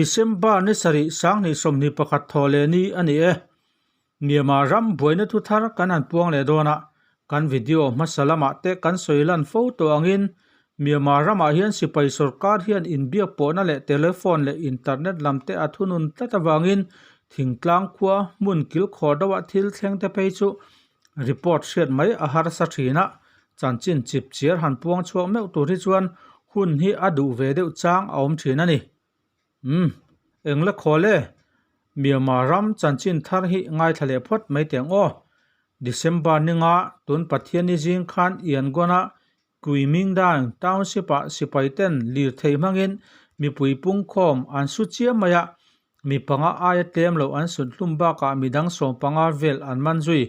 December ni sarih 2021 thaw leh ni a ni e. Myanmar ram buaina thu thar kan han puang leh dawn a, kan video hmasa lamah te kan sawi lan fo tawh angin Myanmar ramah hian sipai sorkar hian inbiak pawhna leh telephone leh internet lam te a thunun tlat avangin thingtlang khua hmun kilkhawr deuha thil thleng te phei chu report hriat mai a harsa thin a, chanchin chip chiar han puang chhuak meuh tur hi chuan hun hi a duh ve deuh chang a awm thin a ni. Umm, engla khawl e? Myanmar ram chanchin thar hi ngaithla leh phawt mai teh ang aw. December ninga tun Pathianni zing khan Yangon-a Kuimingdaing Township-ah sipai ten lirthei hmangin mipui pungkhawm an su chiam mai a, mi panga aia tlem lo an sut hlum bakah midang 15 vel an man zui.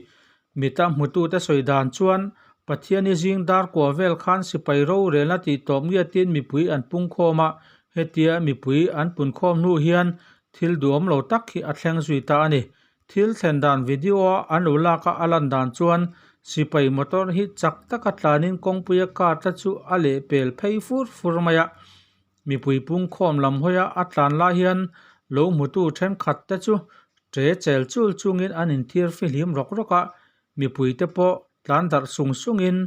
Mita hmutute sawi dan chuan Pathianni zing dar kua vel khan sipai rorelna tih tawp ngiatin mipui an pungkhawm a, hetia mipui an punkhawm hnu hian thil duhawm lo tak hi a thleng zui ta a ni. Thil thlen dan video-a an lo lak a a lan dan chuan sipai motor hi chak taka tlanin kawngpuia car te chu a lehpel phei fur fur mai a. Mipui pungkhawm lam hawia a tlan lai hian lo hmutu thenkhat te chu ṭe chel chul chungin an inthir fihlim rawk rawk a, mipui te pawh tlan darh sung sungin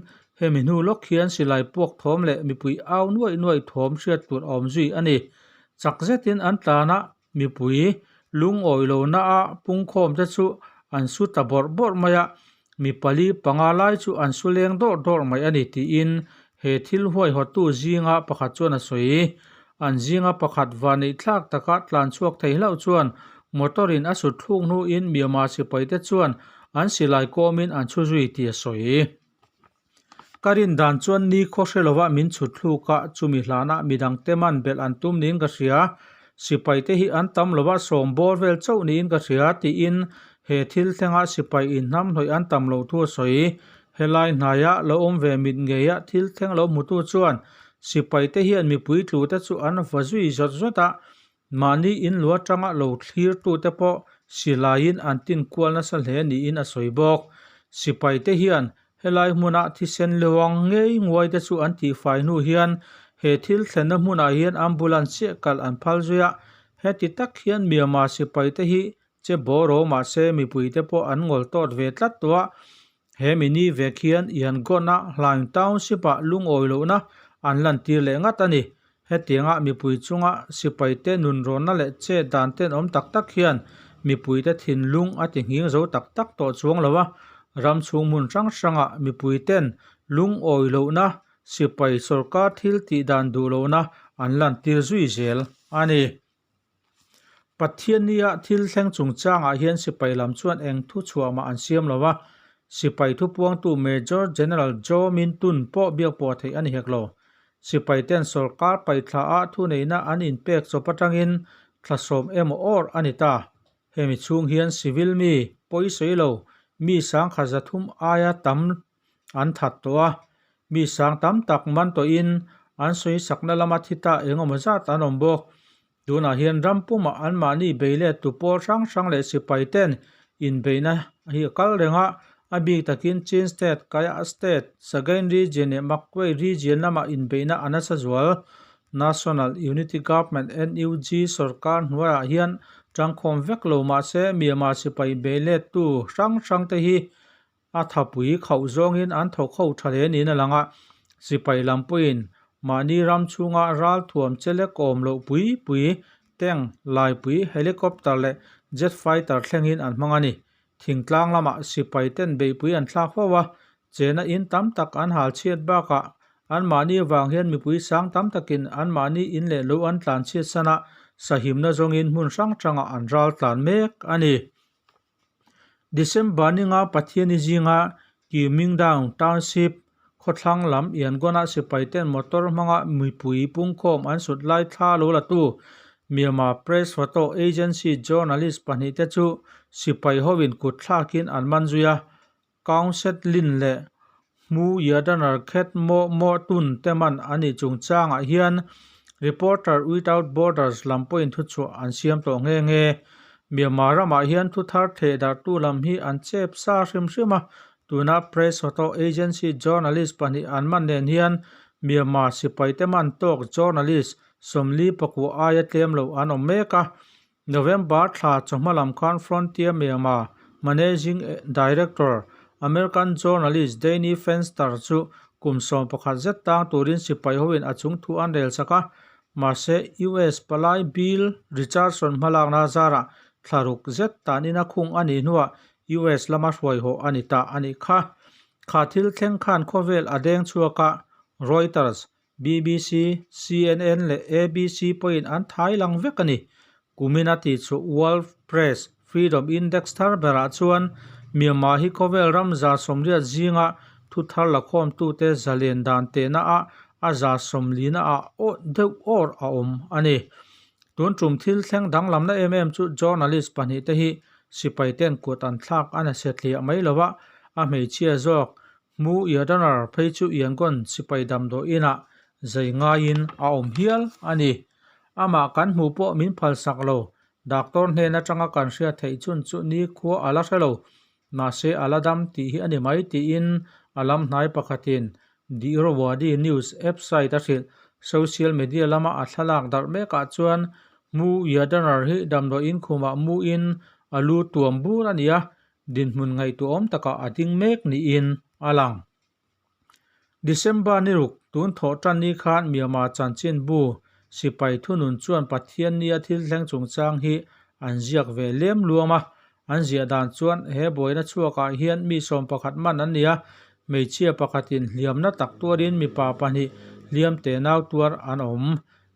hemi hnu lawk hian silai puak thawm leh mipui au nuaih nuaih thawm hriat tur a awm zui a ni. Chak zetin an tlan a, Mipui lungawi lohna a pungkhawm te chu an su ta bawrh bawrh mai a, mi pali panga lai chu an su leng dawrh dawrh mai a ni tiin he thil huaihawttu zinga pakhat chuan a sawi. An zinga pakhat vanneih thlak taka tlan chhuak thei hlauh chuan motor in a sut thluk hnuin Myanmar sipai te chuan an silai kawmin an chhu zui tih a sawi. Ka rin dan chuan ni khaw hre lova min chhut thluk a, chumi hlanah midang te man belh an tum niin ka hria. Sipai te hi an tam lova sawm bawr vel chauh niin ka hria tiin he thil thlengah sipai inhnam hnawih an tam loh thu a sawi. Helai hnaia lo awm ve mit ngeia thil thleng lo hmutu chuan sipai te hian mipui tlu te chu an va zui zawt zawt a, mahni in lu atanga lo thlirtute pawh silaiin an tin kual nasa hle niin a sawi bawk. Sipai te hian helai hmuna thisen leuang ngei nguai te chu an tihfai hnu hian he thil thlenna hmunah hian ambulance chiah kalh an phal zui a, heti tak hian Myanmar sipai te hi che bawraw mahse mipui te pawh an ngawl tawt ve tlat tawh a, he mini vek hian Yangon-a Hlaing Township-ah lungawi lohna an lantir leh ngat a ni. Hetianga mipui chunga sipaite nunrawnna leh chet dan tenawm tak tak hian mipuite thinlung a ti nghing zo tak tak tawh chuang lo a, ram chhung hmun hrang hrangah mipuiten lungawi lohna, sipai sorkar thil tih dan duh lohna an lantir zui zel a ni. Pathiannia thil thleng chungchangah hian sipai lam chuan eng thu chhuah mah an siam lo a, sipai thupuangtu Major General Joe Min Tun pawh biak pawh theih a ni hek lo. Sipai ten sorkar paithla ah thuneihna an inpek chawp atangin thla sawm emaw awr a ni ta. Hemi chhung hian civil mi pawi sawi lo mi sangkhat 300 aia tam an that tawh a, mi sang tam tak man tawhin an sawi sakna lama thi ta engemaw zat an awm bawk. Tunah hian ram pumah anmahni bei let tu pawl hrang hrang leh sipai ten inbeihna hi a kal reng a, a bik takin Chin State, Kayah State, Sagaing Region leh Magway Region lamah inbeihna a nasa zual. National Unity Government, NUG, sorkar hnuaiah hian tangkhawm vek lo mahse Myanmar sipai bei let tu hrang hrang te hi A thapui khauh zawngin an thawk ho tha hle niin a lang a, sipai lam pawhin mahni ram chhunga ral thuam chelek awm loh pui pui, tank, laipui, helicopter leh jet fighter thlengin an hmang a ni. Thingtlang lamah sipai ten beihpui an thlak fo a, chena in tam tak an hal chhiat bakah anmahni avang hian mipui sang tam takin anmahni in leh lo an tlan chhiat san a, sahimna zawngin hmun hrang hrangah an ral tlan mek a ni. December ninga Pathiani zinga Kyumingdaung Township khawthlang lam Yangon-a sipai ten motor hmanga mipui pungkhawm an sut lai thla lo la tu Myanmar Press Photo Agency journalist pahnih te chu sipai hovin kut thlakin an man zui a, Kaung Set Lin leh Hmu Yadanar Khet Mo Mo Tun te man an nih chungchangah hian Reporter Without Borders lam pawhin thuchhuah an siam tawh nghe nghe. Myanmar ramah hian thu thar theh darhtu lam hi an chep sa hrim hrim a, tuna Press Photo Agency journalist pahnih an man nen hian Myanmar sipaite man tawk journalist. 49 aia tlem lo an awm mek a. November thla chawhma lam khan Frontier Myanmar Managing Director, American journalist Danny Fenster chu kum 11 zet tang turin sipai hoin a chung thu an rel chak a. Mahse, US palai Bill Richardson hmalakna zarah thla ruk zet tanin a khung a nih hnuah US lama hruaihawh a ni ta a nih kha. Kha thil thleng khan khawvel a deng chhuak a, Reuters, BBC, CNN leh ABC pawhin an thai lang vek a ni. Kumin a tih chu World Press Freedom Index thar berah chuan Myanmar hi khawvel ram 180 zinga thu thar lakhawmtute zalen dan tehna ah a 140 ah deuh awr a awm a ni. Tun tum thil thleng danglamna em em chu journalist pahnih te hi sipai ten kut an thlak a na setliah mai lo a, a hmeichhia zawk Hmu Yadanar phei chu Yangon sipai damdawi inah zai ngaiin a awm hial a ni. Amah kan hmuh pawh min phalsak lo. Doctor hnen atanga kan hriat theih chun chu nikhua a la hre lo. Mahse a la dam tih hi a ni mai tiin a lam hnai pakhatin The Irrawaddy News app site a hrilh. Social media lama a thlalak darh mekah chuan Hmu Yadanar hi damdawi in khumah muin a lu tuam bur a ni a, Dinhmun ngaihtuahawm takah a ding mek niin a lang. December ni ruk tun thawh tan ni khan Myanmar chanchinbu sipai thunun chuan Pathian nia thil thleng chungchang hi an ziak ve lem luam a. An ziah dan chuan he buaina chhuakah hian mi 11 man an ni a, hmeichhia pakhatin hliamna tak tuarin mipa pahnih hliam tenau tuar an awm.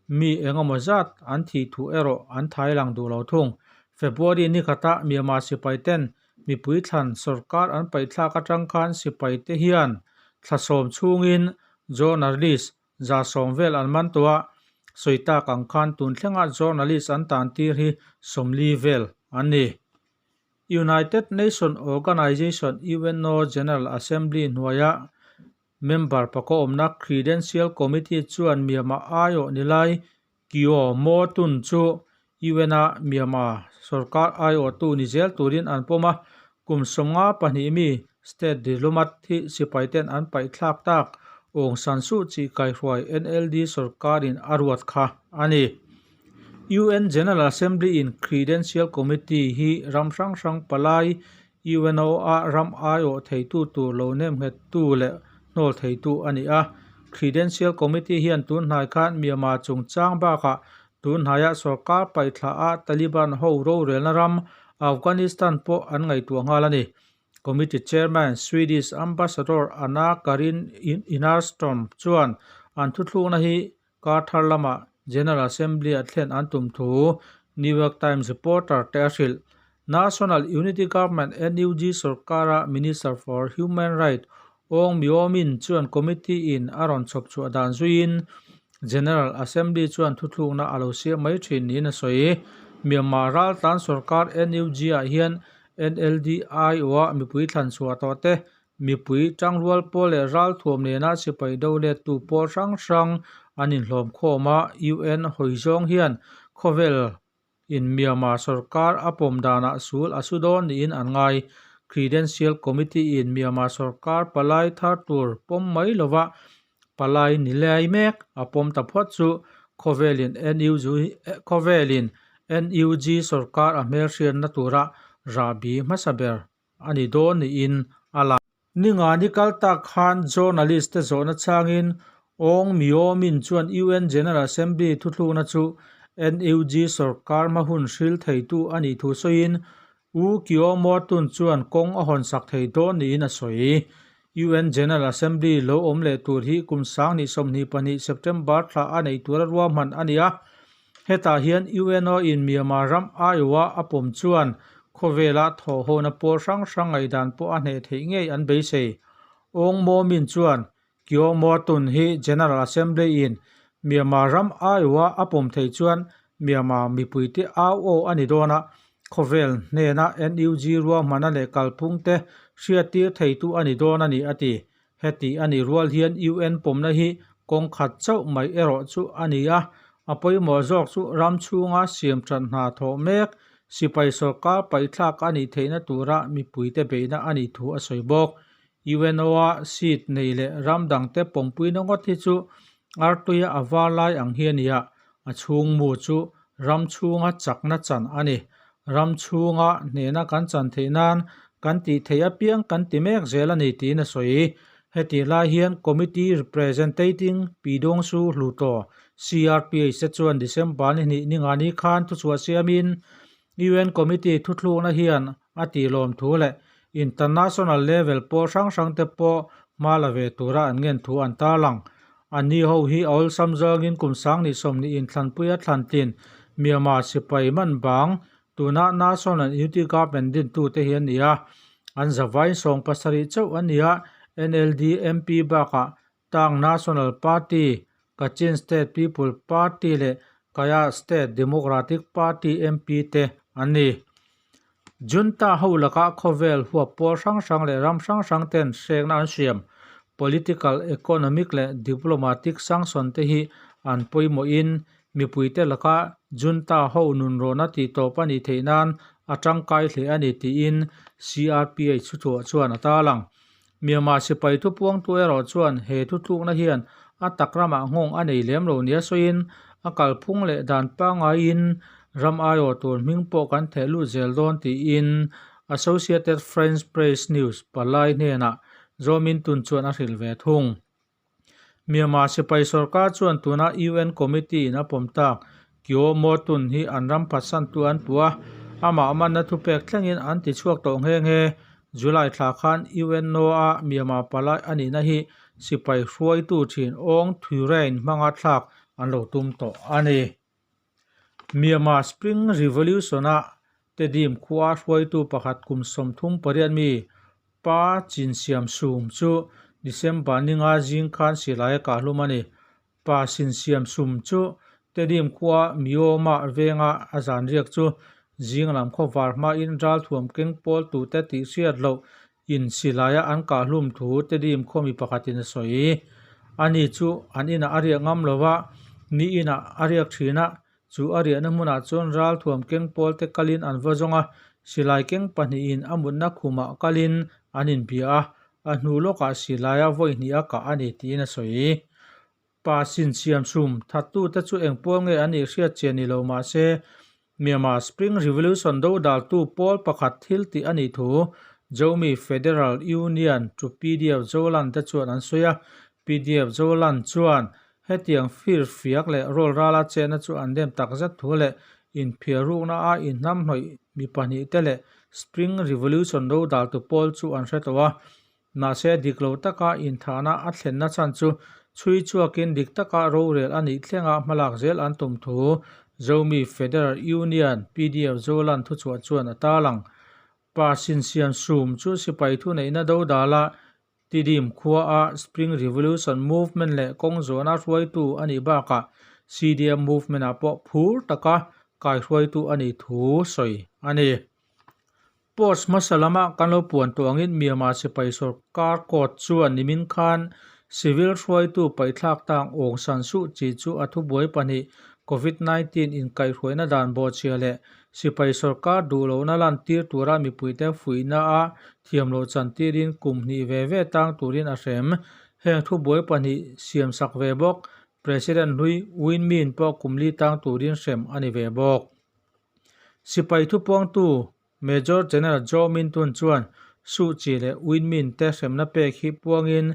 Mi engemaw zat an thih thu erawh an thai lang duh lo thung. February ni khata Myanmar sipai ten mipui thlan sorkar an paihthlak atang khan sipai te hian thla sawm chhungin journalist 110 vel an man tawh a, sawi tak ang khan tun thlenga journalist an tan tir hi 40 vel an ni. United Nation Organization, UNO, General Assembly hnuaia Member pakua awmna Credential Committee chuan Myanmar aiawh ni lai Kyaw Moe Tun chu UN-a Myanmar sorkar aiawhtu ni zel turin an pawm a, kum 52 mi state diplomat hi sipaiten an paihthlak tak Aung San Suu Kyi kaihruai NLD sorkarin a ruat kha a ni. UN General Assembly-in Credential Committee hi ram hrang hrang palai UNO-a ram aiawh theitu tur lo nem nghettu leh hnawl theitu a ni a. Credential Committee hian tun hnai khan Myanmar chungchang bakah tun hnaiah sorkar paihthla a Taliban ho rorelna ram Afghanistan pawh an ngaihtuah nghal a ni. Committee Chairman Swedish Ambassador Anna Karin Enarstorm chuan an thuthlukna hi Kar thar lamah General Assembly-a thlen an tum thu New York Times reporter te a hrilh. National Unity Government, NUG, sorkara Minister for Human Rights Aung Myo Min chuan committee-in a rawn chhawp chhuah dan zuiin General Assembly chuan thuthlukna a lo siam mai thin niin a sawi. Myanmar raltlan sorkar NUG-ah hian NLD aiawha mipui thlan chhuah tawh te Mipui tangrual pawl leh ralthuam nena sipai do lettu pawl hrang hrang an inhlawm khawm a, UN hawi zawng hian khawvel in Myanmar sorkar a pawm danah sul a su dawn niin an ngai. Credential Committee in Myanmar sorkar palai thar tur pawm mai lova palai ni lai mek a pawm ta phawt chu khawvelin NUG khawvelin NUG sorkar a hmelhriatna tura rahbi hmasa ber a ni dawn niin a lang. Ninga ni kal tak khan journalist te zawhna changin Aung Myo Min chuan UN General Assembly thuthlukna chu NUG sorkar hma hun hril theitu a nih thu sawiin U Kyaw Moe Tun chuan kawng a hawnsak thei dawn niin a sawi. UN General Assembly lo awm leh tur hi kum 2022 September thla a neih tura ruahman a ni a. Hetah hian UNO in Myanmar ram aiawha a pawm chuan khawvela thawhhawna pawl hrang hrang ngaihdan pawh a hneh theih ngei an beisei. Aung Moe Min chuan Kyaw Moe Tun hi General Assembly in Myanmar ram aiawha a pawm theih chuan Myanmar mipuite au aw a ni dawn a, khawvel hnena NUG ruahmana leh kalphung te hriattir theitu a ni dawn a ni a ti. Heti a nih rual hian UN pawmna hi kawng khat chauh mai erawh chu a ni a, a pawimawh zawk chu ram chhunga siam that hna thawh mek, sipai sorkar paihthlak a nih theihna tura mipuite beihna a nih thu a sawi bawk. UNO-a seat nei leh ram dangte pawmpuina ngawt hi chu artuia a var lai ang hi a ni a. A chhung mu chu ram chhunga chakna chan a ni. Ram chhunga hnehna kan chan theih nan kan tih theih apiang kan ti mek zel a ni tiin a sawi. Hetih lai hian Committee Representating Pidongsu Hluto, CRPH te chuan December ni hnih ningani khan thuchhuah siamin UN Committee thuthlukna hian a tih lawm thu leh International level pawl hrang hrang te pawh hma la ve tura an ngen thu an tarlang. Anni ho hi a awlsam zawngin kum 2000 20 inthlanpuia thlantlin Myanmar sipai man bang tuna National Unity Government dintute hi an ni a, an zavaiin 70 chauh an ni a, NLD MP bakah Tang National Party, Kachin State People Party leh Kayah State Democratic Party MP te an ni. Junta ho lakah khawvel huap pawl hrang hrang leh ram hrang hrang ten hrekna an siam. Political, economic leh diplomatic sanction te hi an pawimawhin mipuite laka junta ho nunrawhna tihtawp a nih theih nan a tangkai hle a ni tiin CRPH thuchhuah chuan a tarlang. Myanmar sipai thupuangtu erawh chuan he thutlukna hian a tak ramah nghawng a nei lem lo nia sawiin a kalphung leh dan pangaiin ram aiawh tur hming pawh kan theh lut zel dawn tiin Associated French Press News palai hnenah Zawmin Tun chuan a hrilh ve thung. Myanmar sipai sorkar chuan tuna UN committee in a pawm tak Kyaw Moe Tun hi an ram phatsantu an puh a, amah manna thupek thlengin an ti chhuak tawh nghe nghe. July thla khan UNO-a Myanmar palai a nihna hi sipai hruaitu thin Aung Thurein hmanga thlak an lo tum tawh a ni. Myanmar Spring Revolution-a Tedim khua hruaitu pakhat kum 38 mi Pa Chinsiam Sum chu December ninga zing khan silai a kahhlum a ni. Pa Sinsiam Sum chu Tedim khua Myoma venga a zan riak chu zing lam khawvar hmain ralthuam keng pawl tute tih hriat loh in silaia an kahhlum thu Tedim khaw mi pakhatin a sawi. Ani chu an inah a riak ngam lo va, ni inah a riak thin a, chu a riahna hmunah chuan ralthuam keng pawl te kalin an va zawng a, silai keng pahnihin a mutna khumah kalin an inbia a, a hnu lawkah silaia vawi hnih a kah a ni tiin a sawi. Pa Sinsiam Sum, thattute chu eng pawl nge an nih hriat chian ni lo mah se, Myanmar Spring Revolution dodaltu pawl pakhat thil tih a nih thu Zomi Federal Union to pdf Zolan te chuan an sawi a. Pdf Zolan chuan hetiang firfiak leh rawl rala chenna chu an dem takzet thu leh inphiarrukna a inhnamhnawih mi pahnih te leh Spring Revolution dodaltu pawl chu an hre tawh a. Mahse, dik lo taka inthahna a thlenna chhan chu chhui chhuakin dik taka rorel a nih thlenga hmalak zel an tum thu Zomi Federal Union, pdf, Zolan thuchhuah chuan a tarlang. Pa Sinsiam Sum chu sipai thuneihna dodala Tidim khuaa Spring Revolution Movement leh kawng zawhna hruaitu a nih bakah CDM Movement-ah pawh phur taka kaihruaitu a nih thu sawi a ni. Post hmasa lama kan lo puan tawh angin Myanmar sipai sorkar court chuan nimin khan civil hruaitu paihthlak tang Aung San Suu Kyi chu a thubuai pahnih Covid 19 inkaihhruaina dan bawhchhia leh sipai sorkar duh lohna lantir tura mipuite fuihna a thiam loh chantirin kum hnih ve ve tang turin a hrem. Heng thubuai pahnih siamsak ve bawk President hlui Win Myint pawh kum li tang turin hrem a ni ve bawk. Sipai thupuangtu Major General Zaw Min Tun chuan Suu Kyi leh Win Myint te hremna pek hi puangin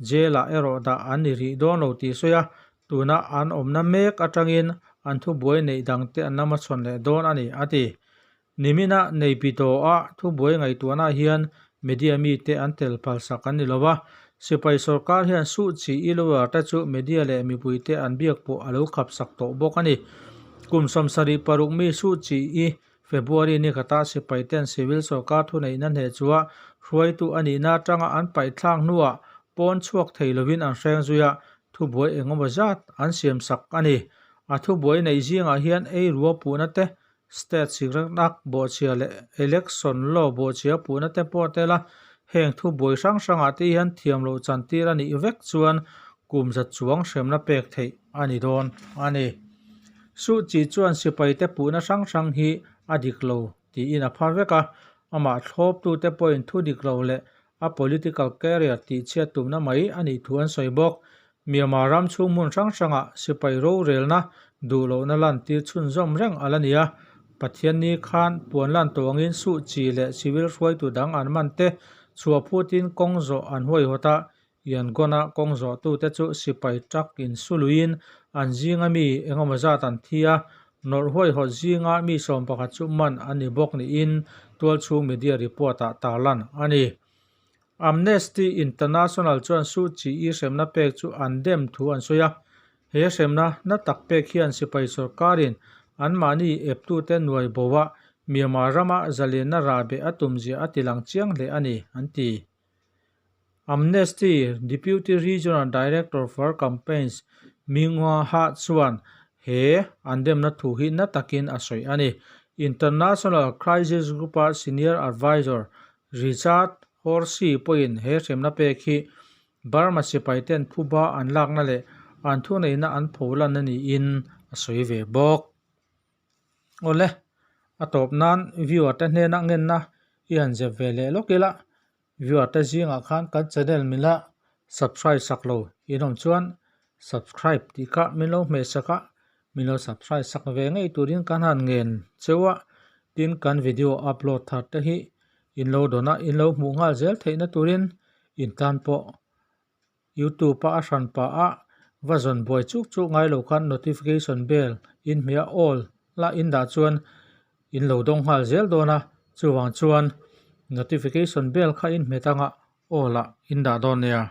jail-ah erawh dah an ni rih dawn lo tih sawi a, tuna an awmna mek atangin an thubuai neih dangte an la hmachhawn leh dawn a ni, a ti. Nimina Naypyidaw-a thubuai ngaihtuahnaah hian media mite an tel phalsak an ni lo va, sipai sorkar hian Suu Kyi i lawyer te chu media leh mipuite an biak pawh a lo khapsak tawh bawk a ni. Kum 76 mi Suu Kyi i February ni khata sipai ten civil sorkar thuneihna hneh chua hruaitu a nihna atanga an paihthlak hnuah pawn chhuak thei lovin an hreng zui a, thubuai engemaw zat an siamsak a ni. A thubuai neih zingah hian ei rua puhna te State sikreknak bawhchhia leh Election Law bawhchhia puhna te pawh tel a, heng thu buai hrang hrangah te hian thiam loh chantir a nih vek chuan kum za chuang hremna pek theih a ni dawn a ni. Suu Kyi chuan sipai te puhna hrang hrang hi a dik lo tiin a phar vek a, amah thlawptute pawhin thu dik lo leh a political career tihchhiat tumna mai a nih thu an sawi bawk. Myanmar ram chhung hmun hrang hrangah sipai rorelna duh lohna lantir chhunzawm reng a la ni a. Pathianni khan puan lan tawh angin Suh Kyi leh civil hruaitu dang an man te chhuah phutin kawng zawh an huaihawt a, Yangon-a kawng zawhtute chu sipai truck in su luiin an zinga mi engemaw zat an thi a, nawrh huaihawt zinga mi 11 chu man an ni bawk niin tualchhung media report-ah tarlan a ni. Amnesty International chuan Suu Kyi-i hremna pek chu an dem thu an sawi a, he hremna na tak pek hian sipai sorkarin anmahni eptute nuai boa Myanmar rama zalenna rahbeh a tumzia a tilang chiang hle a ni, an ti. Amnesty Deputy Regional Director for Campaigns Minghua Ha chuan he an demna thu hi na takin a sawi a ni. International Crisis Group-a Senior Advisor Richard Horsey pawhin he hremna pek hi Burma sipaiten phuba an lakna leh an thuneihna an pholan a niin a sawi ve bawk. Awle, a tawp nan viewer te hnena ngenna i han zep ve leh lawk ila, viewer te zingah khan kan channel min la subscribe sak lo in awm chuan subscribe tih kha min lo hmeh sak a, min lo subscribe sak ve ngei turin kan han ngen cheu a, tin kan video upload thar te hi in lo dawn a, in lo hmuh nghal zel theihna turin in tan pawh Youtube a a hran pah a, va zawn buai chuk chuk ngai lo khan notification bell in hmeh a all la in dah chuan in lo dawng nghal zel dawn a, chuvang chuan notification bell kha in hmet anga all ah in dah dawn nia.